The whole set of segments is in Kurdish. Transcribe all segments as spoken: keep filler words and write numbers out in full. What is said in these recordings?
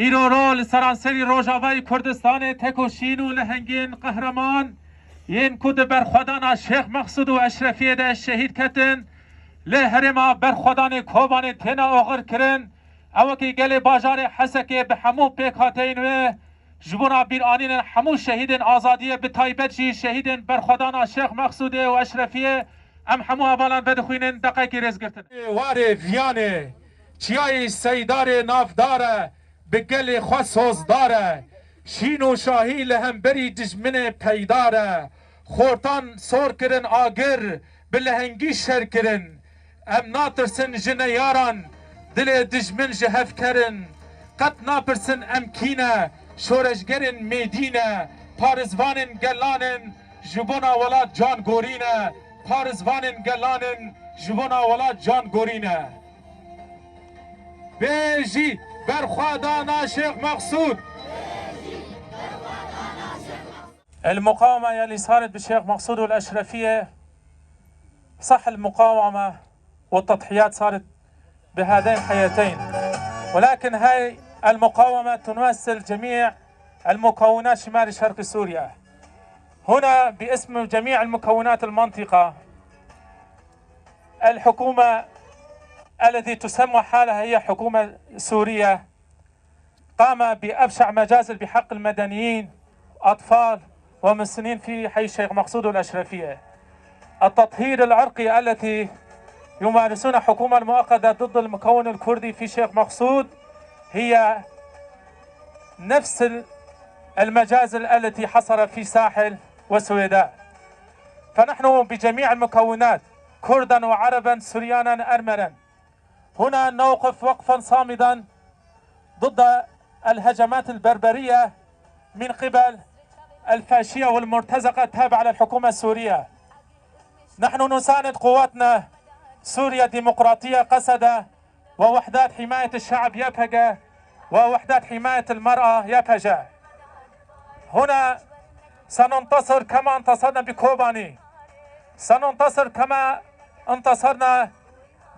Îro ro li seranserî Rojavayê Kurdistanê tekoşîn û lehengên qehreman yên ku di berxwedana Şêx Mexsûd û Eşrefiyê de şehîd ketin, li herêma berxwedanê Kobanê têne oxirkirin. Ew wekî gelê bajarê Hesekê bi hemû pêkhateyên wê ji bona bîranînên hemû şehîdên azadiyê, bi taybet jî şehîdên berxwedana Şêx Mexsûdê û Eşrefiyê, em hemû hevalan vedixwînin deqekî rêzgirtin. Warê viyanê, çiyayê Seydarê navdar e, bi gelê xwe sozdar e. Şîn û şahî li hemberî dijminê peydar e. Xortan sor kirin agir, bi lehengî şer kirin. Em natirsin ji neyaran, dilê dijmin ji hev kerin. Qet napirsin em kî ne, şoreşgerên mêdî ne, parizvanên gelan in, ji bona welat can gorîne, parizvanên gelan in, ji bona welat can gorîne. Bêjî berxwedana Şêx Mexsûd. المقاومة يلي صارت بالشيخ مقصود والأشرفية صح المقاومة والتضحيات صارت بهذين الحياتين، ولكن هاي المقاومة تمثل جميع المكونات شمال شرق سوريا. هنا باسم جميع المكونات المنطقة، الحكومة التي تسمى حالها هي حكومة سورية قام بأبشع مجازر بحق المدنيين، أطفال ومسنين في حي الشيخ مقصود والأشرفية. التطهير العرقي التي يمارسون حكومة المؤقتة ضد المكون الكردي في شيخ مقصود هي نفس ال-، المجازر التي حصل في ساحل وسويداء. فنحن بجميع المكونات، كردا وعربا سريانا أرمنا، هنا نوقف وقفا صامدا ضد الهجمات البربرية من قبل الفاشية والمرتزقة التابعة للحكومة السورية. نحن نساند قواتنا سوريا ديمقراطية، قسد، ووحدات حماية الشعب، يبهج، ووحدات حماية المرأة، يبهج. هنا سننتصر كما انتصرنا بكوباني، سننتصر كما انتصرنا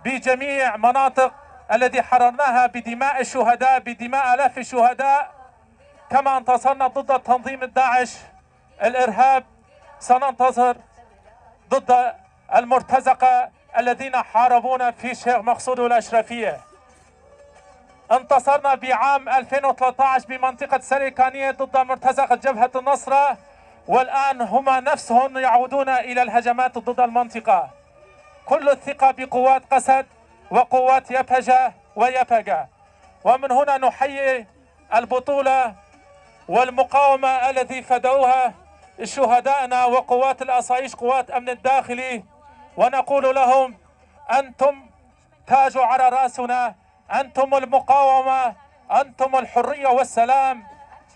بجميع مناطق التي حررناها بدماء الشهداء، بدماء آلاف الشهداء، كما انتصرنا ضد تنظيم الداعش الإرهاب، سننتصر ضد المرتزقة الذين حاربونا في شيخ مقصود والأشرفية. انتصرنا بعام ألفين وثلاثة عشر بمنطقة سريكانية ضد مرتزقة جبهة النصرة، والآن هم نفسهم يعودون إلى الهجمات ضد المنطقة. كل الثقة بقوات قسد وقوات يبهجة ويبهجة. ومن هنا نحيي البطولة والمقاومة التي فدوها شهدائنا وقوات الأسايش، قوات أمن الداخلي، ونقول لهم: أنتم تاج على رأسنا، أنتم المقاومة، أنتم الحرية والسلام.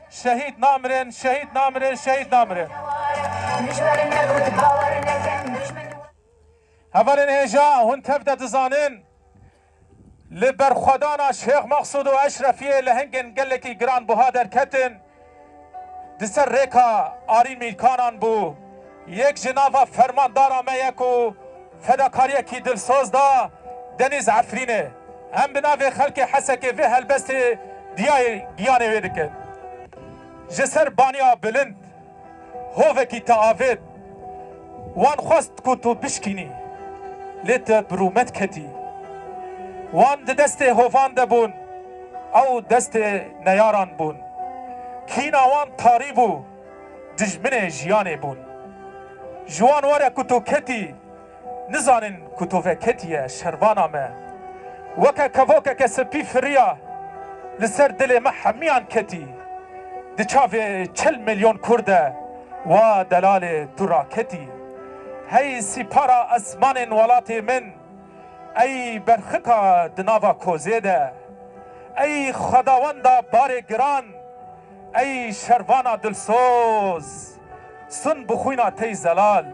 Şehîd namirin, şehîd namirin, şehîd namirin. Hevalên hêja, hûn tev de dizanin, li berxwedana Şêx Mexsûd û Eşrefiyê lehengên gelekî giran buha derketin. Di ser rêka Arîn Mîrkanan bû. Yek ji nava fermandara me ye ku fedakariyekî dilsoz da Denîz Efrînê. Em bi navê xelkê Hesekê vê helbestê diyayê giyanê wê dikin. Ji ser baniya bilind hovekî te avêt. Wan xwest ku tu bişkînî, lê te bi rûmet ketî. Wan di destê hovan de bûn, ew destê neyaran bûn. Kîna wan tarî bû, dijminê jiyanê bûn. Ji wan were ku tu ketî, nizanin ku tu veketiye şervana me. Weke kevokeke spî firiya, li ser dilê me hemiyan ketî. Di çavê çil milyon Kurd de wa delalê tu raketî. Hey sîpara esmanên welatê min, ey berxika di nava kozê de, ey xwedawenda barê giran, ey şervana dilsoz, sun bi xwîna tey zelal.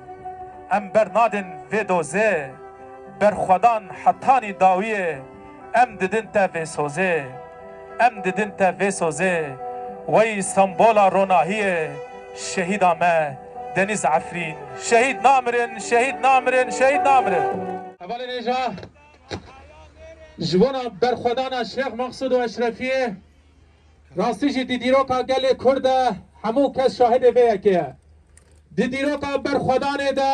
Em bernadin vê dozê, berxwedan hetanî dawiyê, em didin te vê sozê. Em didin te vê sozê. Wey sembola ronahiyê, şehîda me Denîz Efrîn. Şehîd namirin, şehîd namirin, şehîd namirin. Hevalên hêja, ji bona berxwedana Şêx Mexsûd û Eşrefiyê, Rastî jî di dîroka gelê Kurd de hemû kes şahidê vê yekê ye. Di dîroka berxwedanê de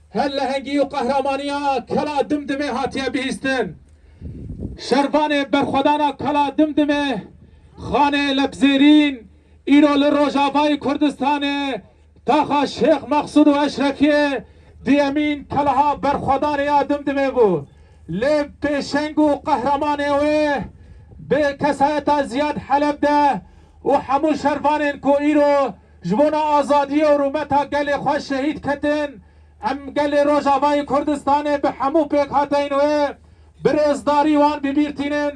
her lehengî û qehramaniya Kela Dimdimê hatiye bihîstin. Şervanê berxwedana Kela Dimdimê, Xanê Lebzêrîn, îro li Rojavayê Kurdistanê taxa Şêx Mexsûd û Eşrefiyê duyemîn keleha berxwedanê ya Dimdimê bû. Lê pêşeng û qehremanê wê bi kesayeta Ziyad Heleb de û hemû şervanên ku îro ji bona azadiyê û rûmeta gelê xwe şehîd ketin, em gelê Rojavayê Kurdistanê bi hemû pêkhateyên wê bi rêzdarî wan bi bîr tînin.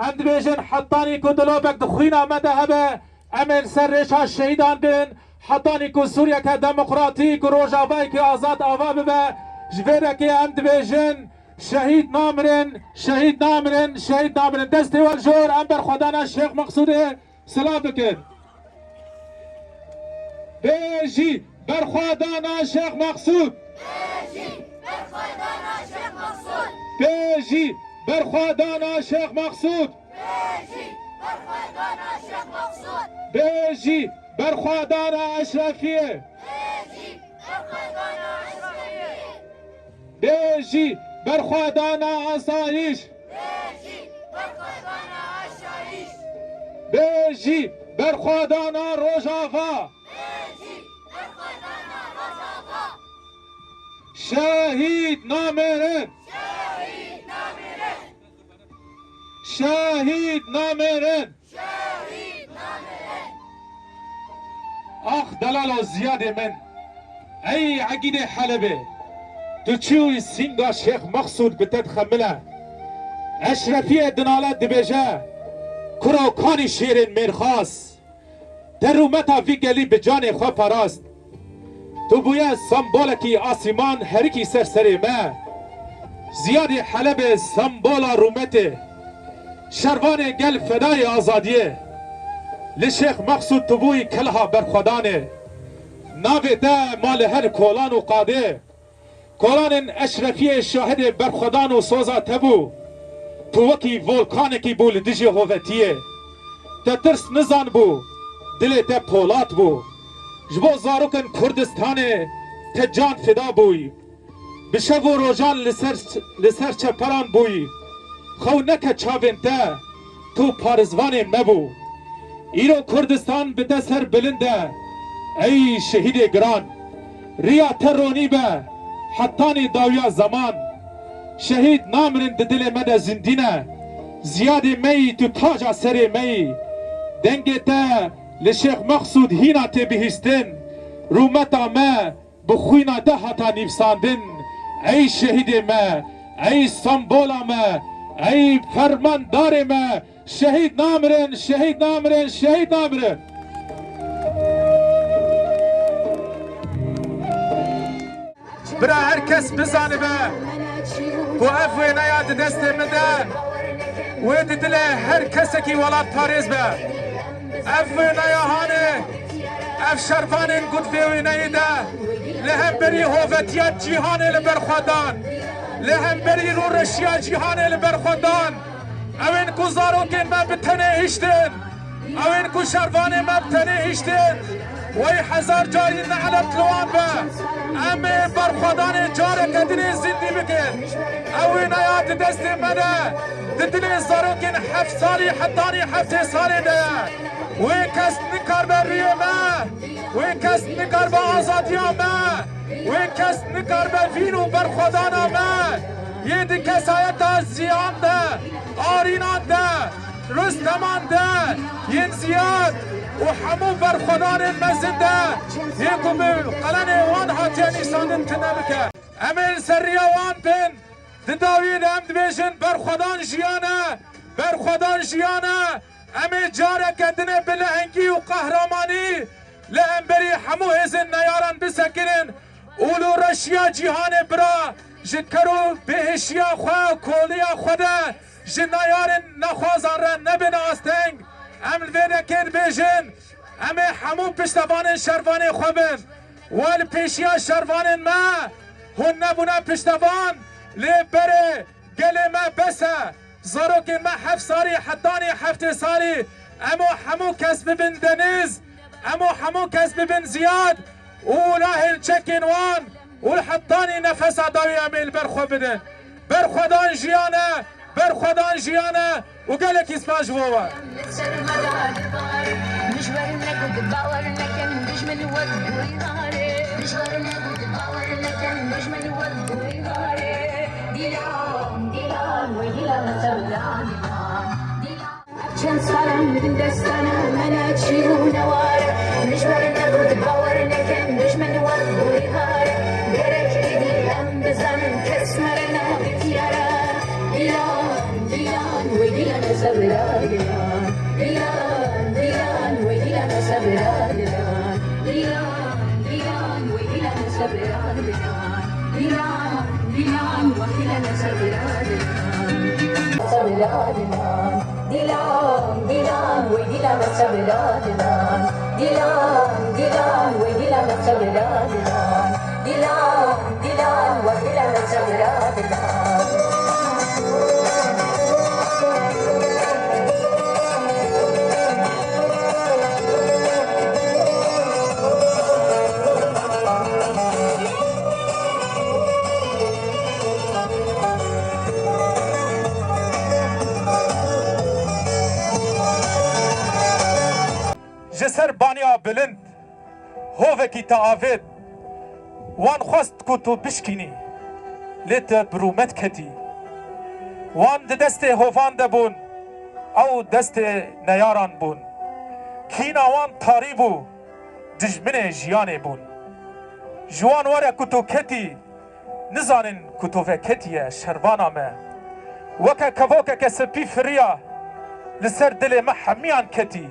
Em dibêjin hetanî ku dilobek di xwîna me de hebe, em ê li ser rêça şehîdan bin, hetanî ku Sûriyeke demokratîk û Rojavayekî azad ava bibe. Ji vê yekê em dibêjin, şehîd namirin, şehîd namirin, şehîd namirin. Destê we li jor, em berxwedana Şêx Mexsûdê silav bikin. Bêjî berxwedana Şêx Mexsûd. Bêjî berxwedana Şêx Mexsûd. Bêjî berxwedana Şêx Mexsûd. Bêjî berxwedana Şêx Mexsûd. Bêjî berxwedana Eşrefiyê. Bêjî berxwedana Eşrefiyê. Bêjî berxwedana asayîş. Bêjî berxwedana asayîş. Bêjî berxwedana Rojava. Bêjî berxwedana Rojava. Şehîd namêrin. Şehîd namêrin. Şehîd namêrin. Şehîd namêrin. Ax delalo Ziyadê min, ey Egîdê Helebê, tu çûyî sînga Şêx Mexsûd bi te dixemile. Eşrefiyê dinale dibêje, kuro kanî şêrên mêrxas, te rûmeta vî gelî bi canê xwe parast. Tu bûye sembolekî asîman herikî ser serê me. Ziyadê Helebê sembola rûmetê. Şervanê gel fedayê azadiyê. Li Şêx Mexsûd tu bûyî kelha berxwedanê. Navê te ma li her kolan û qadê. Kolanên Eşrefiyê şahidê berxwedan û soza te bû. Tu wekî volkanekî bû li dijî hovetiyê. Te tirs nizanbû, dilê te polat bû. Ji bo zarokên Kurdistanê te can fida bûyî. Bi şev û rojan li ser, li ser çeperan bûyî. Xew neke çavên te, tu parizvanên me bû. Îro Kurdistan bi te ser bilind e, ey şehîdê giran. Riya te ronî be, hetanî dawiya zeman. Şehîd namirin di dilê me de zindî ne. Ziyadê me yî, tu taca serê me yî. Dengê te li Şêx Mexsûd hîna tê bihîstin. Rûmeta me bi xwîna te hata nîvsandin. Ey şehîdê me, ey sembola me, ey fermandarê me, şehîd namirin, şehîd namirin, şehîd namirin. Bira her kes bizanibe ku ev wêneya di destê min de wê di dilê her kesekî welatparêz be. Ev wêneya hanê, ev şervanên ku di vê wêneyê de li hemberî hovetiya cîhanê li ber xwe dan, li hemberî rûreşiya cîhanê li ber xwe dan, ew ên ku zarokên me bi tenê hiştin, ew ên ku şervanê me bi tenê hiştin, wey hezar carî nelet li wan be. Em ê berxwedanê careke dinê zindî bikin. Ew wêneya di destê me de, di dilê zarokên heft salî hetanî heftê salê de ye. Wê kes nikaribe rûyê me, wê kes nikaribe azadiya me, wê kes nikaribe vîn û berxwedana me yê di kesayeta Ziyan de, Arînan de, Rusteman de, yên Ziyad û hemû berxwedanên mezin de yê ku bi qelenê wan hatiye nîsandin tune bike. Em ê li ser riya wan bin. Di dawiyê de em dibêjin berxwedan jiyan e, berxwedan jiyan e. Em ê careke din ê bi lehengî û qehremanî li hemberî hemû hêzên neyaran bisekinin û li reşiya cîhanê bira ji ker û bêhişiya xwe, koliya xwe de ji neyarên nexwazan re nebin asteng. Em li vê dekê dibêjin, em ê hemû piştevanên şervanê xwe bin. Wan li pêşiya şervanên me hûn nebûne piştevan, lê berê gelê me bes e. Zarokên me heft salî hetanî heftê salî Em û hemû kes bibin Deniz, em û hemû kes bibin Ziyad û lahên çekên wan û li hetanî nefesa dawî em ê li ber xwe bidin. Berxwedan jiyan e, berxwedan jiyan e û gelekî spas ji bo we. Li ser me de dibar, min ji ber negot bawer nekin, dijmin wek guhar e. Min ji ber negot bawer nekin, dijmin wek guhar e. Dîlan, dîlan, wê dîlan, dîlan. Çend sal e min destana me ne çî û ne war e. Min ji ber negot bawer nekin, dijmin wek guhar e. Gerek êdî em bizanin kes me re nabit yara. Dîlan, dîlan, wê dîlan e sebra dîlan. Dîlan, dîlan, wê dîlan e sebra dîlan. Dîlan, dîlan, wê dîlan e sebra dîlan. Dîlan, dîlan, wê dîlan e sebra dîlan. Sebra dîlan. Dîlan, dîlan, wê dîlan e sebra dîlan. Dîlan, dîlan, wê dîlan e sebra dîlan. Dîlan, dîlan, wê dîlan e sebra dîlan. Ji ser baniya bilind hovekî te avêt. Wan xwest ku tu bişkînî, lê te bi rûmet ketî. Wan di destê hovan de bûn, ew destê neyaran bûn. Kîna wan tarî bû, dijminê jiyanê bûn. Ji wan were ku tu ketî, nizanin ku tu veketiye şervana me. Weke kevokeke spî firiya, li ser dilê me hemiyan ketî.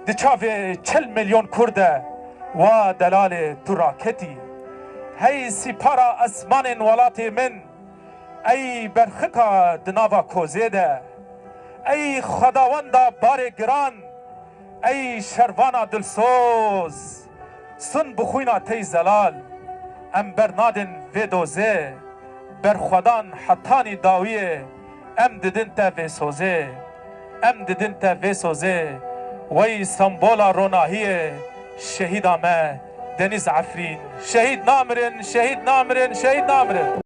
Di çavê çil milyon Kurd de wa delalê tu raketî. Hey sîpara esmanên welatê min, ey berxika di nava kozê de, ey xwedawenda barê giran, ey şervana dilsoz, sun bi xwîna tey zelal, em bernadin vê dozê, berxwedan hetanî dawiyê, em didin te vê sozê, em didin te vê sozê, wey sembola ronahiyê, şehîda me Deniz Efrîn, şehîd namirin, şehîd namirin, şehîd namirin.